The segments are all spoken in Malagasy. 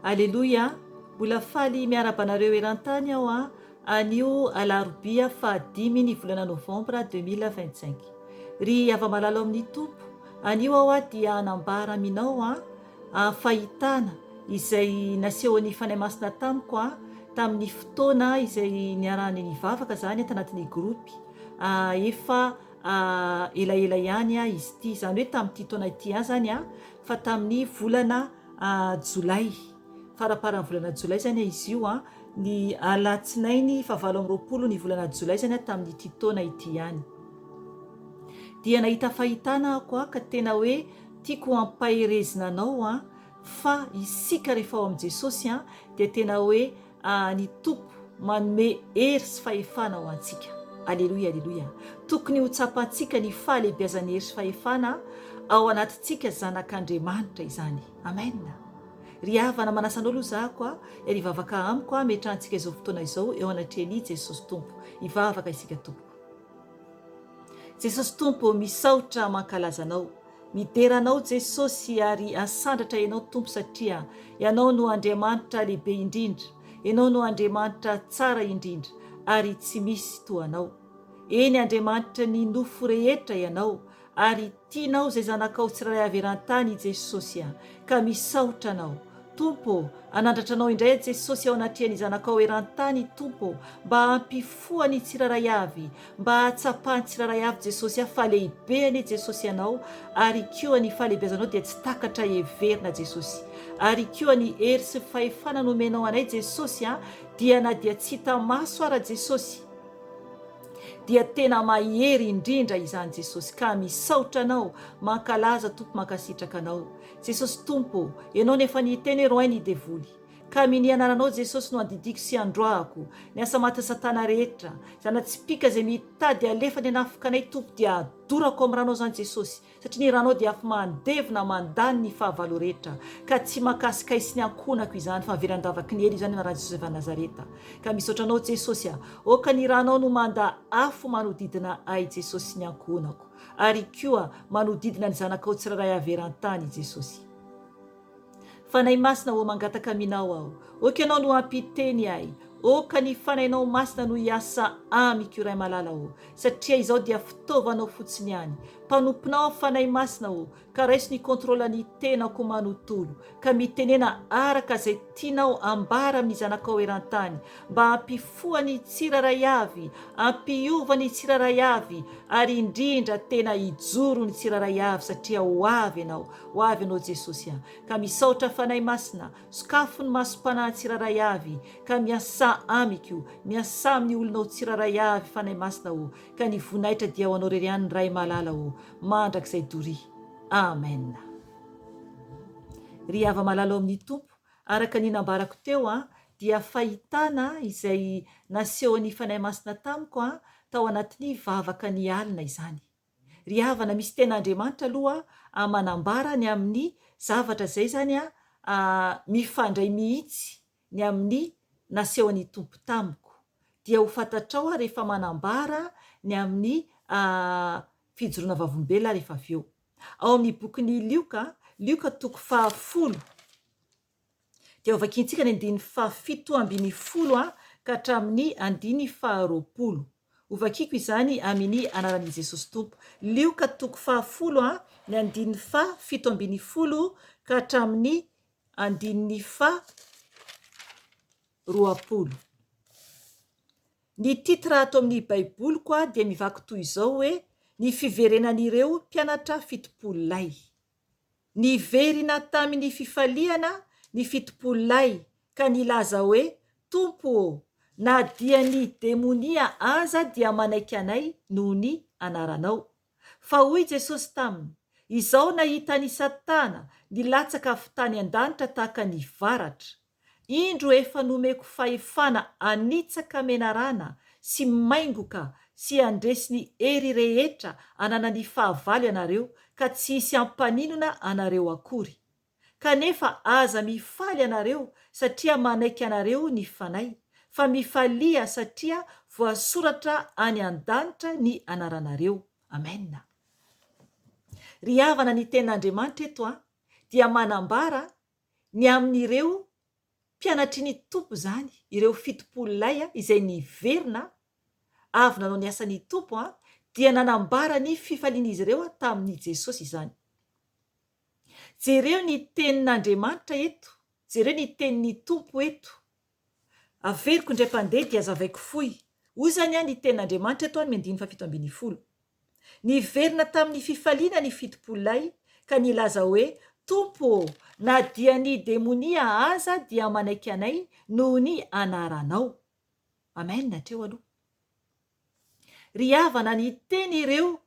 Aleloia! Mbola faly miarahaba anareo eran-tany aho a, anio alarobia faha dimy ny volana novambra 2025. Ry hava-malala ao amin'ny Tompo, anio aho a dia hanambara aminao a, a fahitana izay nasehon'ny Fanahy Masina tamiko a, tamin'ny fotoana izay niarahany nivavaka izany tanatin'ny groupe a, efa a elaela ihany a izy ity, izany hoe tamin'ity taona ity ihany izany a, fa tamin'ny volana jolay, faramparan'ny volana jolay izany izy io an, ny alatsinainy fahavalo amby 20 ny volana jolay izany tamin'ity taona ity ihany. Dia nahita fahitana aho koa ka tena hoe tiako hampaherezina anao an, fa isika rehefa ao amin'i Jesosy an, dia tena hoe ny Tompo manome hery sy fahefana ho antsika. Aleloia, aleloia. Tokony ho tsapantsika ny fahalehibiazan'ny hery sy fahefana ao anatintsika zanak'Andriamanitra izany. Amen. Ry havana, manasa anao aloha zahako a, ary hivavaka amiko hametrahantsika izao fotoana izao eo anatrehan'i Jesosy Tompo. Hivavaka isika Tompoko. Jesosy Tompo ô, misaotra mankalaza Anao. Midera Anao Jesosy ary asandratra Ianao Tompo satria Ianao no Andriamanitra lehibe indrindra, Ianao no Andriamanitra tsara indrindra ary tsy misy toa Anao. Eny Andriamanitra ny nofo rehetra Ianao Ary tianao izay zanakao tsirairay avy eran-tany i Jesosy a! Ka misaotra Anao. Tompo ô, anandratra Anao indray a Jesosy ao anatrehan'ny zanakao eran-tany Tompo ô, mba hampifoha ny tsirairay avy, mba hahatsapany tsirairay avy Jesosy a fa lehibe anie Jesosy Ianao, ary koa ny fahalehibeazanao dia tsy takatra heverina Jesosy. Ary koa ny hery sy fahefana nomenao anay Jesosy a dia na dia tsy hita maso ara Jesosy, dia tena mahery indrindra izany Jesosy ka misaotra Anao, mankalaza Tompo mankasitraka Anao Jesosy Tompo ô, Ianao no efa niteny hoe roahy ny devoly ka minia anaranao Jesosy no andidiako sy androahako ny asa matin'i satana rehetra, zana-tsipìka izay mitady alefa ny hanafika anay Tompo dia adorako amin'ny ranao izany Jesosy Satria ny ranao dia afo mandevona mandany ny fahavalo rehetra, ka tsy mahakasika ahy sy ny ankohonako izany, fa avelan-davaky ny helo izany anaran'i Jesosy avy any Nazareta. Ka misaotra anao Jesosy a! Aoka ny ranao no manda afo manodidina ahy Jesosy sy ny ankohonako, ary koa manodidina ny zanakao tsirairay avy eran-tany Jesosy. Fanahy Masina ô mangataka aminao aho, aoka Ianao no hampiteny ahy, aoka ny Fanahinao Masina no hiasa amiko Ray malala ô, satria izaho dia fitaovanao fotsiny ihany, mpanomponao aho Fanahy Masina ô, ka raiso ny contrôle ny tenako manontolo, ka mitenena araka izay tianao ambara amin'ny zanakao eran-tany, mba hampifoha ny tsirairay avy, hampiova ny tsirairay avy, ary indrindra tena hijoro ny tsirairay avy satria ho avy Ianao, Ho avy Ianao Jesosy a! Ka misaotra Fanahy Masina, sokafo ny masom-panahy tsirairay avy, ka miasà amiko, miasà amin'ny olonao tsirairay avy Fanahy Masina o, ka ny voninahitra dia ho Anao irery ihany Ray malala o, mandrakizay doria. Amen. Ry hava-malala ao amin'ny Tompo, araka ny nambarako teo a, dia fahitana izay nasehon'ny Fanahy Masina tamiko a, tao anatin'ny vavaka ny alina izany. Ry havana misy tena Andriamanitra aloha a manambara ny amin'ny zavatra izay izany a mifandray mihitsy ny amin'ny nasehon'ny Tompo tamiko. Dia ho fantatrao aho rehefa manambara ny amin'ny fijoroana vavolombelona rehefa avy eo. Ao amin'ny bokin'i Lioka, Lioka toko fahafolo, dia hovakiantsika ny andininy faha 17 ka hatramin'ny andininy faha-20. Hovakiko izany amin'ny anaran'i Jesosy Tompo. Lioka toko fahafolo ny andininy faha 17 ka hatramin'ny andininy faha-20. Ny titre ato amin'ny Baiboliko dia mivaky toy izao hoe, Ny fiverenan'ireo mpianatra 70 lahy. Niverina tamin'ny fifaliana ny 70 lahy ka nilaza hoe, Tompo ô, na dia ny demonia aza dia manaiky anay noho ny anaranao. Fa hoy Jesosy taminy, Izaho nahita an'i Satana nilatsaka avy tany an-danitra tahaka ny varatra. Indro efa nomeko fahefana hanitsaka menarana sy maingoka sy handresy ny hery rehetra ananan'ny fahavalo ianareo ka tsy hisy hampaninona anareo akory. Kanefa aza mifaly ianareo satria manaiky anareo ny Fanahy, fa mifalia satria voasoratra any an-danitra ny anaranareo. Amen. Ry havana ny tenin'Andriamanitra eto dia manambara ny amin'ireo. Mpianatry ny Tompo izany ireo 70 lahy izay niverina avy nanao ny asan'ny Tompo dia nanambara ny fifalian'izy ireo tamin'i Jesosy izany. Jereo ny tenin'Andriamanitra eto, jereo ny tenin'ny Tompo eto. Averiko indray mpandeha dia azavaiko fohy. Hoy izany ny tenin'Andriamanitra eto amin'ny andininy faha-17. Niverina tamin'ny fifaliana ny 70 lahy ka nilaza hoe, Tompo ô, na dia ny demonia aza dia manaiky anay noho ny anaranao. Amen hatreo aloha. Ry havana niteny ireo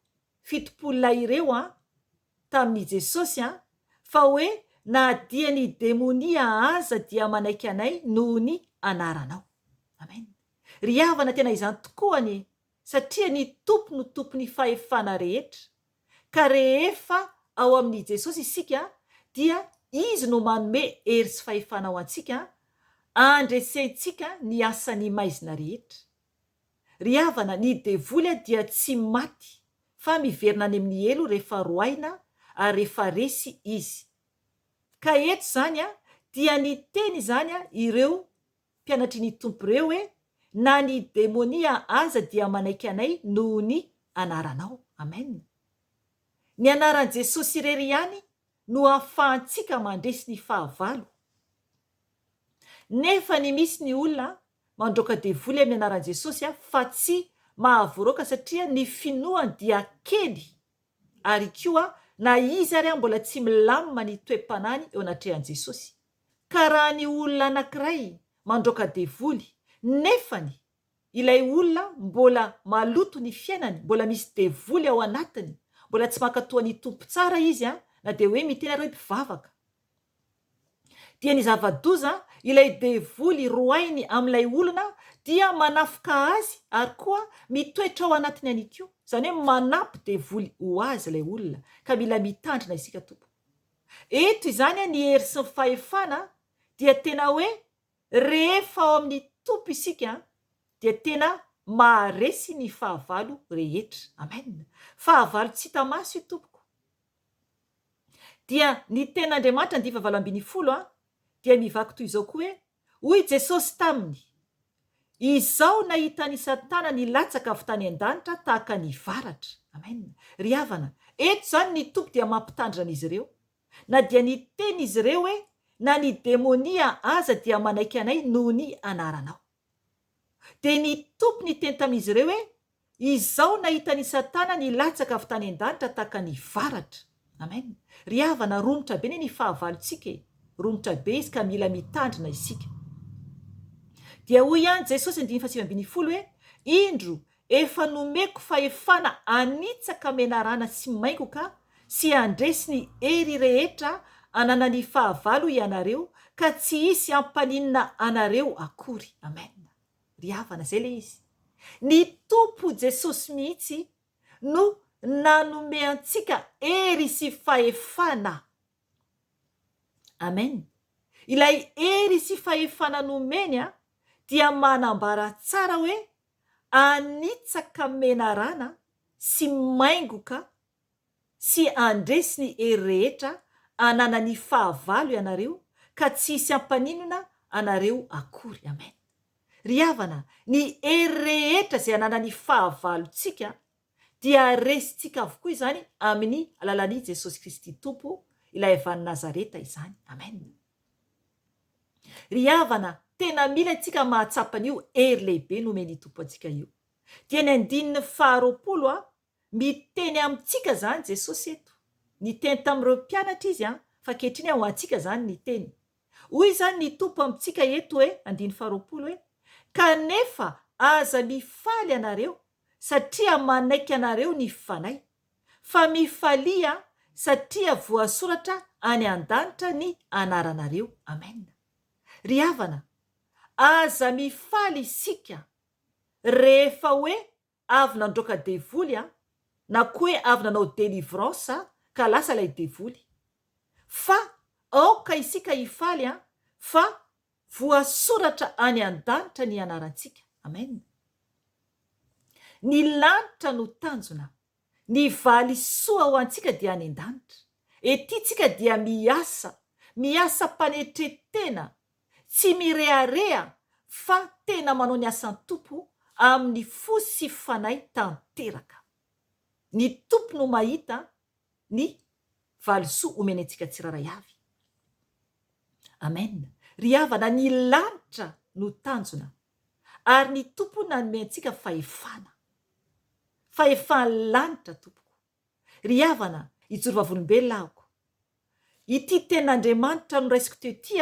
70 lahy ireo an, tamin'i Jesosy an, fa hoe na dia ny demonia aza dia manaiky anay noho ny anaranao. Amen. Ry havana tena izany tokoa anie, satria ny Tompo no tompon'ny fahefana rehetra, ka rehefa ao amin'i Jesosy isika dia Izy no manome hery sy fahefana ho antsika handresentsika ny asan'ny maizina rehetra. Ry havana, ny devoly dia tsy maty fa miverina any amin'ny helo rehefa roahina ary rehefa resy izy. Ka eto izany dia niteny izany ireo mpianatry ny Tompo ireo hoe, Na ny demonia aza dia manaiky anay noho ny anaranao. Amen. Ny anaran'i Jesosy irery ihany no ahafahantsika mandresy ny fahavalo. Nefa ny misy ny olona mandroaka devoly amin'ny anaran'i Jesosy fa tsy mahavoaroaka satria ny finoany dia kely ary koa na izy ary mbola tsy milamina ny toe-panahiny eo anatrehan'i Jesosy. Ka raha ny olona anankiray mandroaka devoly nefany ilay olona mbola maloto ny fiainany, mbola misy devoly ao anatiny, mbola tsy mankatoa ny Tompo tsara izy na dia hoe miteny ary hoe mpivavaka. Dia ny zava-doza, ilay devoly roahiny amin'ilay olona dia manafoka azy ary koa mitoetra ao anatiny ihany koa. Izany hoe manampy devoly ho azy ilay olona ka mila mitandrina isika tompoko. Eto izany ny hery sy ny fahefana dia tena hoe rehefa ao amin'ny Tompo isika dia tena maharesy ny fahavalo rehetra. Amen. Fahavalo tsy hita maso io tompoko. Dia ny tenin'Andriamanitra andiva 18 a, dia mivaky toy izao koa hoe, Hoy Jesosy taminy, Izao nahita an'i Satana nilatsaka avy tany an-danitra tahaka ny varatra. Amen. Ry havana, eto izany ny Tompo dia mampitandrina an'izy ireo. Na dia niteny izy ireo hoe, Na ny demonia aza dia manaiky anay noho ny anaranao. Dia ny Tompo niteny tamin'izy ireo hoe, Izao nahita an'i Satana nilatsaka avy tany an-danitra tahaka ny varatra. Amen. Ry havana, romotra be anie ny fahavalontsika e! Romotra be izy ka mila mitandrina isika. Dia hoy ihany Jesosy andininy faha-19 hoe, Indro, efa nomeko fahefana hanitsaka menarana sy maingoka sy handresy ny hery rehetra ananan'ny fahavalo ianareo ka tsy hisy hampaninona anareo akory. Amen. Ry havana, izay ilay izy. Ny Tompo Jesosy mihitsy no nanome antsika hery sy fahefana. Amen. Ilay hery sy fahefana nomeny dia manambara tsara hoe hanitsaka menarana sy maingoka sy handresy ny hery rehetra ananan'ny fahavalo ianareo ka tsy hisy hampaninona anareo akory. Amen. Ry havana, ny hery rehetra izay ananan'ny fahavalontsika dia resintsika avokoa izany amin'ny alalan'i Jesosy Kristy Tompo, ilay avy any Nazareta izany. Amen. Ry havana, tena mila isika mahatsapa an'io hery lehibe nomen'ny Tompo antsika io. Dia ny andininy faharoapolo a, Miteny amintsika izany Jesosy eto. Niteny tamin'ireo mpianatra Izy an, fa ankehitriny ho antsika izany ny teny. Hoy izany ny Tompo amintsika eto hoe, andininy faharoapolo hoe, Kanefa aza mifaly ianareo satria manaiky anareo ny Fanahy, fa mifalia satria voasoratra any an-danitra ny anaranareo. Amen. Ry havana, aza mifaly isika rehefa hoe avy nandroaka devoly an, na koa hoe avy nanao délivrance ka lasa ilay devoly. Fa aoka isika hifaly an, fa voasoratra any an-danitra ny anarantsika. Amen. Ny lanitra no tanjona. Ny valisoa ho antsika dia any an-danitra. Ety tsika dia miasa, miasa am-panetren-tena. Tsy mirehareha fa tena manao ny asan'ny Tompo amin'ny fo sy fanahy tanteraka. Ny Tompo no mahita ny valisoa omeny antsika tsirairay avy. Amen. Ry havana, ny lanitra no tanjona ary ny Tompo nanome antsika fahefana. Fahefan'ny lanitra tompoko. Ry havana, hijoro vavolombelona ahoko. Ity tenin'Andriamanitra noraisiko teo ity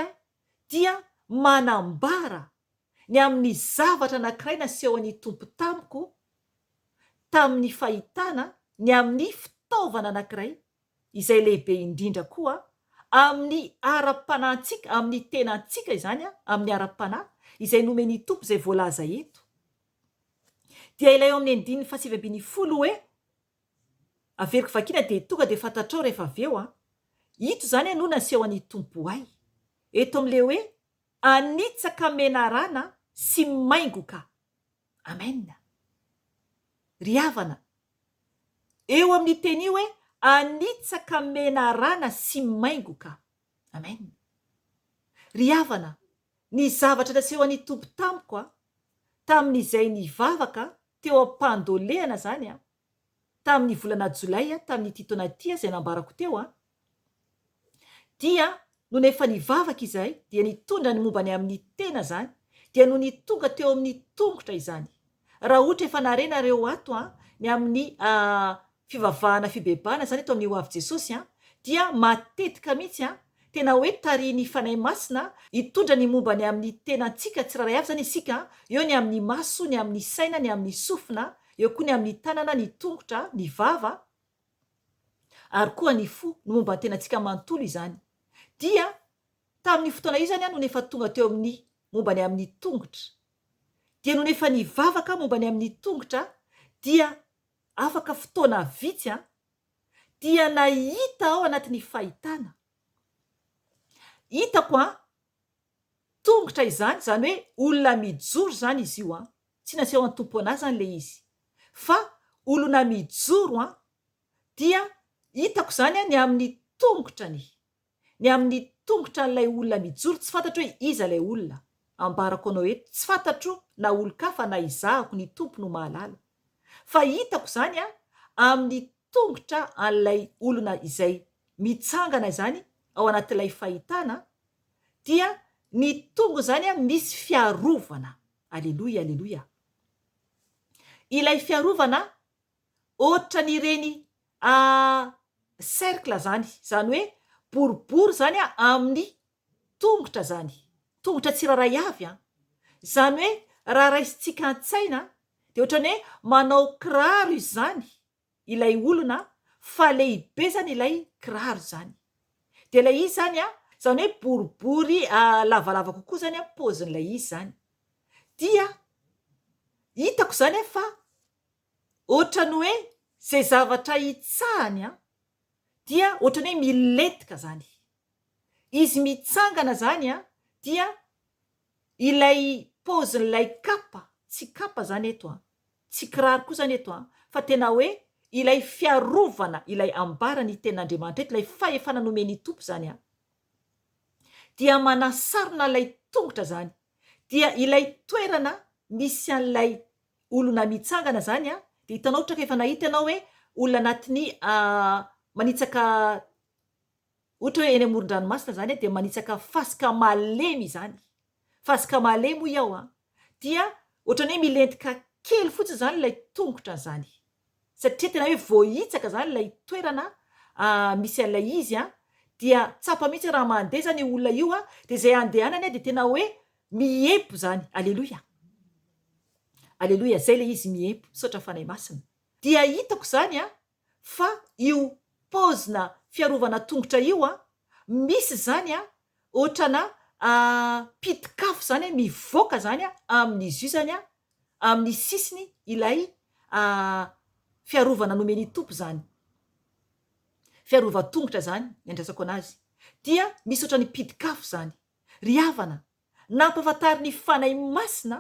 dia manambara ny amin'ny zavatra anankiray nasehon'ny Tompo tamiko tamin'ny fahitana ny amin'ny fitaovana anankiray izay lehibe indrindra koa amin'ny ara-panahintsika, amin'ny tenantsika izany, amin'ny ara-panahy, izay nomen'ny Tompo izay voalaza eto. Dia ilay ao amin'ny andininy fahasivy ambinifolo hoe, averiko vakiana dia tonga dia fantatrao rehefa avy eo an! Ito izany no nasehon'ny Tompo ahy. Eto amin'ilay hoe anitsaka menarana sy maingoka. Amen. Ry havana, eo amin'ny teny io hoe anitsaka menarana sy maingoka. Amen. Ry havana, ny zavatra nasehon'ny Tompo tamiko a, tamin'izay nivavaka teo am-pandolehana izany a, tamin'ny volana jolay tamin'ity taona ity izay nambarako teo a, dia nony efa nivavaka izahay dia nitondra ny momba ny amin'ny tena izany dia nony tonga teo amin'ny tongotra izany. Raha ohatra efa nare nareo ato a, ny amin'ny fivavahana fibebahana izany eto amin'ny ho avy Jesosy a, dia matetika mihitsy a, tena hoe tarihin'ny Fanahy Masina hitondra ny momba ny amin'ny tenantsika tsirairay avy izany isika, eo ny amin'ny maso, ny amin'ny saina, ny amin'ny sofina, eo koa ny amin'ny tanana, ny tongotra, ny vava, ary koa ny fo, ny momba ny tenantsika manontolo izany. Dia tamin'io fotoana io izany aho nony efa tonga teo amin'ny momba ny amin'ny tongotra. Dia nony efa nivavaka aho momba ny amin'ny tongotra dia afaka fotoana vitsy an, dia nahita aho anatin'ny fahitana. Hitako an, tongotra izany, izany hoe olona mijoro izany izy io an, tsy nasehon'ny Tompo an'ahy izany ilay izy, fa olona mijoro an, dia hitako izany an ny amin'ny tongotrany, ny amin'ny tongotra an'ilay olona mijoro, tsy fantatro hoe iza ilay olona, ambarako anao eto, tsy fantatro na olon-kafa na izahako, ny Tompo no mahalala. Fa hitako izany an, amin'ny tongotra an'ilay olona izay mitsangana izany ao anatin'ilay fahitana, dia ny tongony izany an misy fiarovana. Aleloia, aleloia. Ilay fiarovana ohatran'ireny cercle zany, zany hoe boribory zany amin'ny tongotra zany, tongotra tsirairay avy an, zany hoe raha raisintsika an-tsaina dia ohatran'ny hoe manao kiraro izany ilay olona fa lehibe zany ilay kiraro zany, dia ilay izy zany an, zany hoe boribory lavalava kokoa zany an paozin'ilay izy zany, dia hitako zany an fa Ohatran'ny hoe izay zavatra itsahany an, dia ohatran'ny hoe milentika izany. Izy mitsangana izany an, dia ilay paozin'ilay kapa, tsy kapa izany eto an, tsy kiraro koa izany eto an, fa tena hoe ilay fiarovana ilay ambaran'ny tenin'Andriamanitra eto, ilay fahefana nomen'ny Tompo izany an, dia manasarona ilay tongotra izany, dia ilay toerana misy an'ilay olona mitsangana zany an, dia hitanao ohatra ka efa nahita ianao hoe olona anatin'ny manitsaka ohatra hoe eny amoron-dranomasina zany an, dia manitsaka fasika malemy izany, fasika malemy hoy aho an, dia ohatran'ny hoe milentika kely fotsiny izany ilay tongotra izany, satria tena hoe voahitsaka izany ilay toerana misy an'ilay izy an, dia tsapa mihitsy raha mandeha izany io olona io an, dia izay andehanany an dia tena hoe miempo izany, aleloia. Aleloia, zay le izy miempo, misaotra Fanahy Masina. Dia hitako zany an, fa io paozina fiarovana tongotra io an, misy zany an, ohatrana pitik'afo zany an, mivoaka zany an, amin'izy io zany an, amin'ny sisiny ilay fiarovana nomen'i Tompo zany, fiarovan-tongotra zany ny andrasako anazy, dia misy ohatran'ny pitik'afo zany. Ry havana, Nampahafantarin'ny Fanahy Masina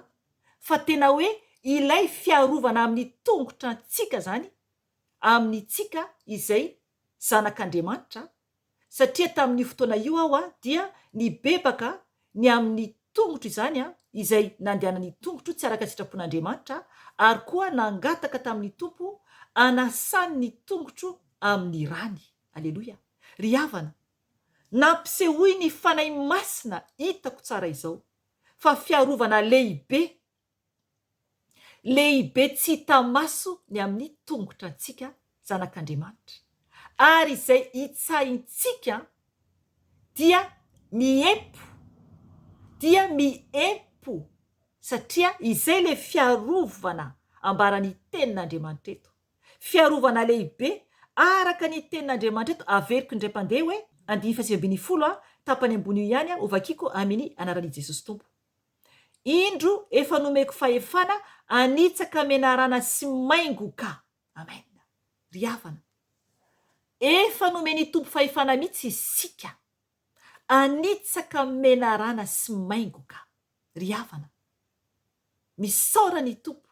fa tena hoe ilay fiarovana amin'ny tongotra antsika izany, amintsika izay zanak'Andriamanitra, satria tamin'io fotoana io aho dia nibebaka ny amin'ny tongotro izany an, izay nandehanan'ny tongotro tsy araka ny sitrapon'Andriamanitra, ary koa nangataka tamin'ny Tompo hanasany ny tongotro amin'ny rany. Aleloia. Ry havana, nampisehoy ny Fanahy Masina hitako tsara izao, fa fiarovana lehibe, lehibe tsy hita maso ny amin'ny tongotra antsika zanak'Andriamanitra, ary izay hitsahintsika dia miempo, dia miempo, satria izay ilay fiarovana ambaran'ny Tenin'Andriamanitra eto. Fiarovana lehibe, araka ny Tenin'Andriamanitra eto, averiko indray mpandeha hoe, andininy faha-19 a, tapany ambony io ihany hovakiko amin'ny anaran'i Jesosy Tompo. Indro efa nomeko fahefana hanitsaka menarana sy maingoka. Amen. Ry havana, efa nomen'ny Tompo fahefana mihitsy isika hanitsaka menarana sy maingoka. Ry havana, misaora ny Tompo.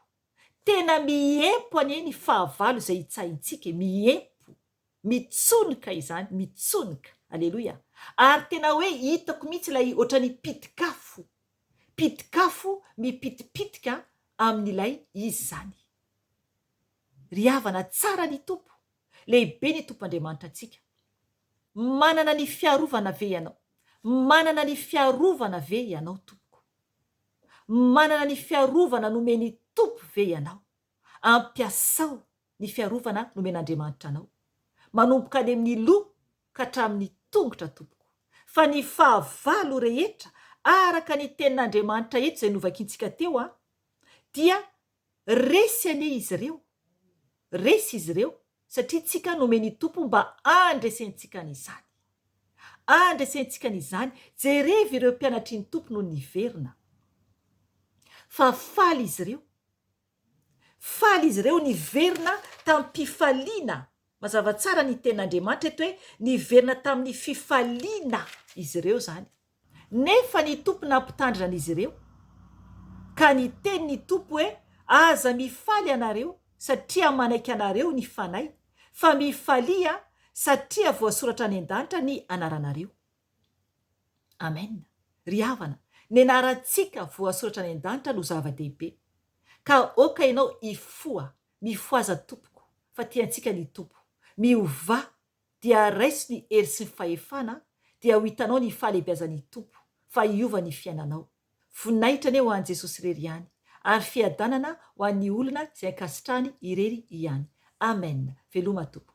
Tena miempo anie ny fahavalo izay hitsahintsika e, miempo, mitsonoka izany, mitsonoka. Aleloia. Ary tena hoe hitako mihitsy ilay ohatran'ny pitik'afo, pitik'afo mipitipitika amin'ilay izy izany. Ry havana, tsara ny Tompo, lehibe ny Tompo Andriamanitra antsika. Manana ny fiarovana ve ianao? Manana ny fiarovana ve ianao tompoko? Manana ny fiarovana nomen'ny Tompo ve ianao? Ampiasao ny fiarovana nomen'Andriamanitra anao. Manomboka any amin'ny loha ka hatramin'ny tongotra tompoko. Fa ny fahavalo rehetra araka ny tenin'Andriamanitra eto izay novakintsika teo dia Resy anie izy ireo, resy izy ireo satria tsika nomen'i Tompo mba handresentsika an'izany. Handresentsika an'izany. Jerevy ireo mpianatry ny Tompo no niverina. Fa faly izy ireo. Faly izy ireo niverina tamim-pifaliana. Mazava tsara ny tenin'Andriamanitra eto hoe niverina tamin'ny fifaliana izy ireo izany. Nefa ny Tompo nampitandrina an'izy ireo, ka niteny ny Tompo hoe, Aza mifaly ianareo, satria manaiky anareo ny Fanahy, fa mifalia satria voasoratra any an-danitra ny anaranareo. Amen. Ry havana, ny anarantsika voasoratra any an-danitra no zava-dehibe. Ka aoka ianao hifoha, mifohaza tompoko, fa tiantsika ny Tompo. Miovà dia raiso ny hery sy ny fahefana dia ho hitanao ny fahalehibiazan'ny Tompo fa hiova ny fiainanao. Voninahitra anie ho an'i Jesosy irery ihany ary fiadanana ho an'ny olona izay ankasitrahany irery ihany. Amen. Veloma tompoko.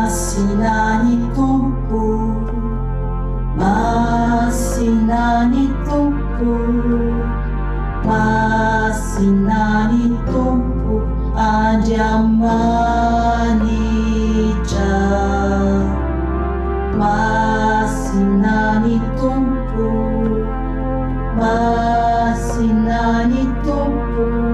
Masina ny Tompo, Masina ny Tompo, Masina ny Tompo Andriamanitra. Masina ny Tompo, Masina ny Tompo.